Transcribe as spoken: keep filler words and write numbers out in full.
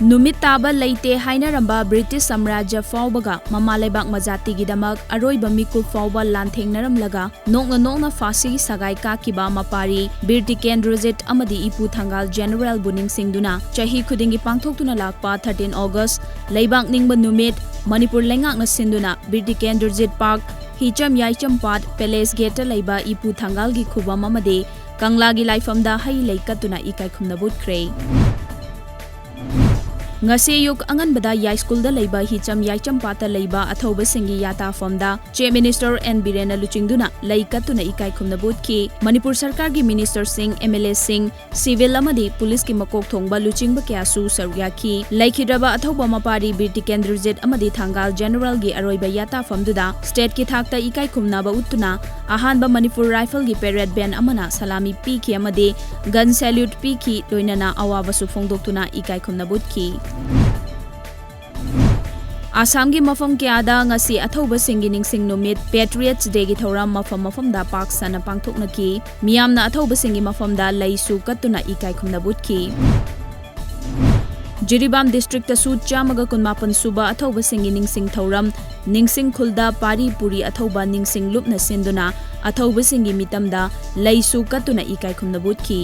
ꯅꯨꯃꯤꯠ ꯇꯥꯕ ꯂꯩꯇꯦ ꯍꯥꯏꯅꯔꯝꯕ ꯕ꯭ꯔꯤꯇꯤꯁ ꯁꯥꯝꯔꯥꯖ꯭ꯌ ꯐꯥꯎꯕꯒ ꯃꯃꯥ ꯂꯩꯕꯥꯛ ꯃꯖꯥꯇꯤꯒꯤꯗꯃꯛ ꯑꯔꯣꯏꯕ ꯃꯤꯀꯨꯞ ꯐꯥꯎꯕ ꯂꯥꯟꯊꯦꯡꯅꯔꯝꯂꯒ ꯅꯣꯛꯅ ꯅꯣꯛꯅ ꯐꯥꯁꯤꯒꯤ ꯁꯒꯥꯏ ꯀꯥꯈꯤꯕ ꯃꯄꯥꯔꯤ ꯕꯤꯔ ꯇꯤꯀꯦꯟꯗ꯭ꯔꯖꯤꯠ ꯑꯃꯗꯤ ꯏꯄꯨ ꯊꯪꯒꯥꯜ ꯖꯦꯅꯔꯦꯜꯕꯨ ꯅꯤꯡꯁꯤꯡꯗꯨꯅ ꯆꯍꯤ ꯈꯨꯗꯤꯡꯒꯤ ꯄꯥꯡꯊꯣꯛꯇꯨꯅ ꯂꯥꯛꯄ thirteen August ꯂꯩꯕꯥꯛ ꯅꯤꯡꯕ ꯅꯨꯃꯤꯠ ꯃꯅꯤꯄꯨꯔ ꯂꯩꯉꯥꯛꯅ ꯁꯤꯟꯗꯨꯅ ꯕꯤꯔ ꯇꯤꯀꯦꯟꯗ꯭ꯔꯖꯤꯠ ꯄꯥꯔꯛ, ꯍꯤꯆꯝ ꯌꯥꯏꯆꯝ ꯄꯥꯠ, ꯄꯦꯂꯦꯁ ꯒꯦꯠꯇ ꯂꯩꯕ ꯏꯄꯨ ꯊꯪꯒꯥꯜꯒꯤ ꯈꯨꯕꯝ ꯑꯃꯗꯤ ꯀꯪꯂꯥꯒꯤ ꯂꯥꯏꯐꯝꯗ ꯍꯩ ꯂꯩ ꯀꯠꯇꯨꯅ ꯏꯀꯥꯏ ꯈꯨꯝꯅꯕ ꯎꯠꯈ꯭ꯔꯦ꯫ ꯉꯁꯤ ꯑꯌꯨꯛ ꯑꯉꯟꯕꯗ ꯌꯥꯏꯁ꯭ꯀꯨꯜꯗ ꯂꯩꯕ ꯍꯤꯆꯝ ꯌꯥꯏꯆꯝ ꯄꯥꯠꯇ ꯂꯩꯕ ꯑꯊꯧꯕꯁꯤꯡꯒꯤ ꯌꯥꯇꯥꯐꯝꯗ Chief Minister N ꯕꯤꯔꯦꯟꯅ ꯂꯨꯆꯤꯡꯗꯨꯅ ꯂꯩ ꯀꯠꯇꯨꯅ ꯏꯀꯥꯏ ꯈꯨꯝꯅꯕ ꯎꯠꯈꯤ꯫ ꯃꯅꯤꯄꯨꯔ ꯁꯔꯀꯥꯔꯒꯤ ꯃꯤꯅꯤꯁꯇꯔꯁꯤꯡ, MLAꯁꯤꯡ, ꯁꯤꯚꯤꯜ ꯑꯃꯗꯤ ꯄꯨꯂꯤꯁꯀꯤ ꯃꯀꯣꯛ ꯊꯣꯡꯕ ꯂꯨꯆꯤꯡꯕ ꯀꯌꯥꯁꯨ ꯁꯔꯨꯛ ꯌꯥꯈꯤ꯫ ꯂꯩꯈꯤꯗ꯭ꯔꯕ ꯑꯊꯧꯕ ꯃꯄꯥꯔꯤ ꯕꯤꯔ ꯇꯤꯀꯦꯟꯗ꯭ꯔꯖꯤꯠ ꯑꯃꯗꯤ ꯊꯪꯒꯥꯜ ꯖꯦꯅꯔꯦꯜꯒꯤ ꯑꯔꯣꯏꯕ ꯌꯥꯇꯥꯐꯝꯗꯨꯗ stateꯀꯤ ꯊꯥꯛꯇ ꯏꯀꯥꯏ ꯈꯨꯝꯅꯕ ꯎꯠꯇꯨꯅ ꯑꯍꯥꯟꯕ ꯃꯅꯤꯄꯨꯔ ꯔꯥꯏꯐꯜꯒꯤ parade band ꯑꯃꯅ ꯁꯂꯥꯃꯤ ꯄꯤꯈꯤ ꯑꯃꯗꯤ gun salute ꯄꯤꯈꯤ, ꯂꯣꯏꯅꯅ ꯑꯋꯥꯕꯁꯨ ꯐꯣꯡꯗꯣꯛꯇꯨꯅ ꯏꯀꯥꯏ ꯈꯨꯝꯅꯕ ꯎꯠꯈꯤ꯫ ꯑꯁꯥꯝꯒꯤ ꯃꯐꯝ ꯀꯌꯥꯗ ꯉꯁꯤ ꯑꯊꯧꯕꯁꯤꯡꯒꯤ ꯅꯤꯡꯁꯤꯡ ꯅꯨꯃꯤꯠ, Patriots Dayꯒꯤ ꯊꯧꯔꯝ ꯃꯐꯝ ꯃꯐꯝꯗ ꯄꯥꯛ ꯁꯟꯅ ꯄꯥꯡꯊꯣꯛꯅꯈꯤ꯫ ꯃꯤꯌꯥꯝꯅ ꯑꯊꯧꯕꯁꯤꯡꯒꯤ ꯃꯐꯝꯗ ꯂꯩꯁꯨ ꯀꯠꯇꯨꯅ ꯏꯀꯥꯏ ꯈꯨꯝꯅꯕ ꯎꯠꯈꯤ꯫ ꯖꯤꯔꯤꯕꯥꯝ districtꯇꯁꯨ ꯆꯥꯝꯃꯒ ꯀꯨꯟꯃꯥꯄꯟ ꯁꯨꯕ ꯑꯊꯧꯕꯁꯤꯡꯒꯤ ꯅꯤꯡꯁꯤꯡ ꯊꯧꯔꯝ, ꯅꯤꯡꯁꯤꯡ ꯈꯨꯜꯗ ꯄꯥꯔꯤ ꯄꯨꯔꯤ ꯑꯊꯧꯕ ꯅꯤꯡꯁꯤꯡ ꯂꯨꯞꯅ ꯁꯤꯟꯗꯨꯅ ꯑꯊꯧꯕꯁꯤꯡꯒꯤ ꯃꯤꯇꯝꯗ ꯂꯩꯁꯨ ꯀꯠꯇꯨꯅ ꯏꯀꯥꯏ ꯈꯨꯝꯅꯕ ꯎꯠꯈꯤ꯫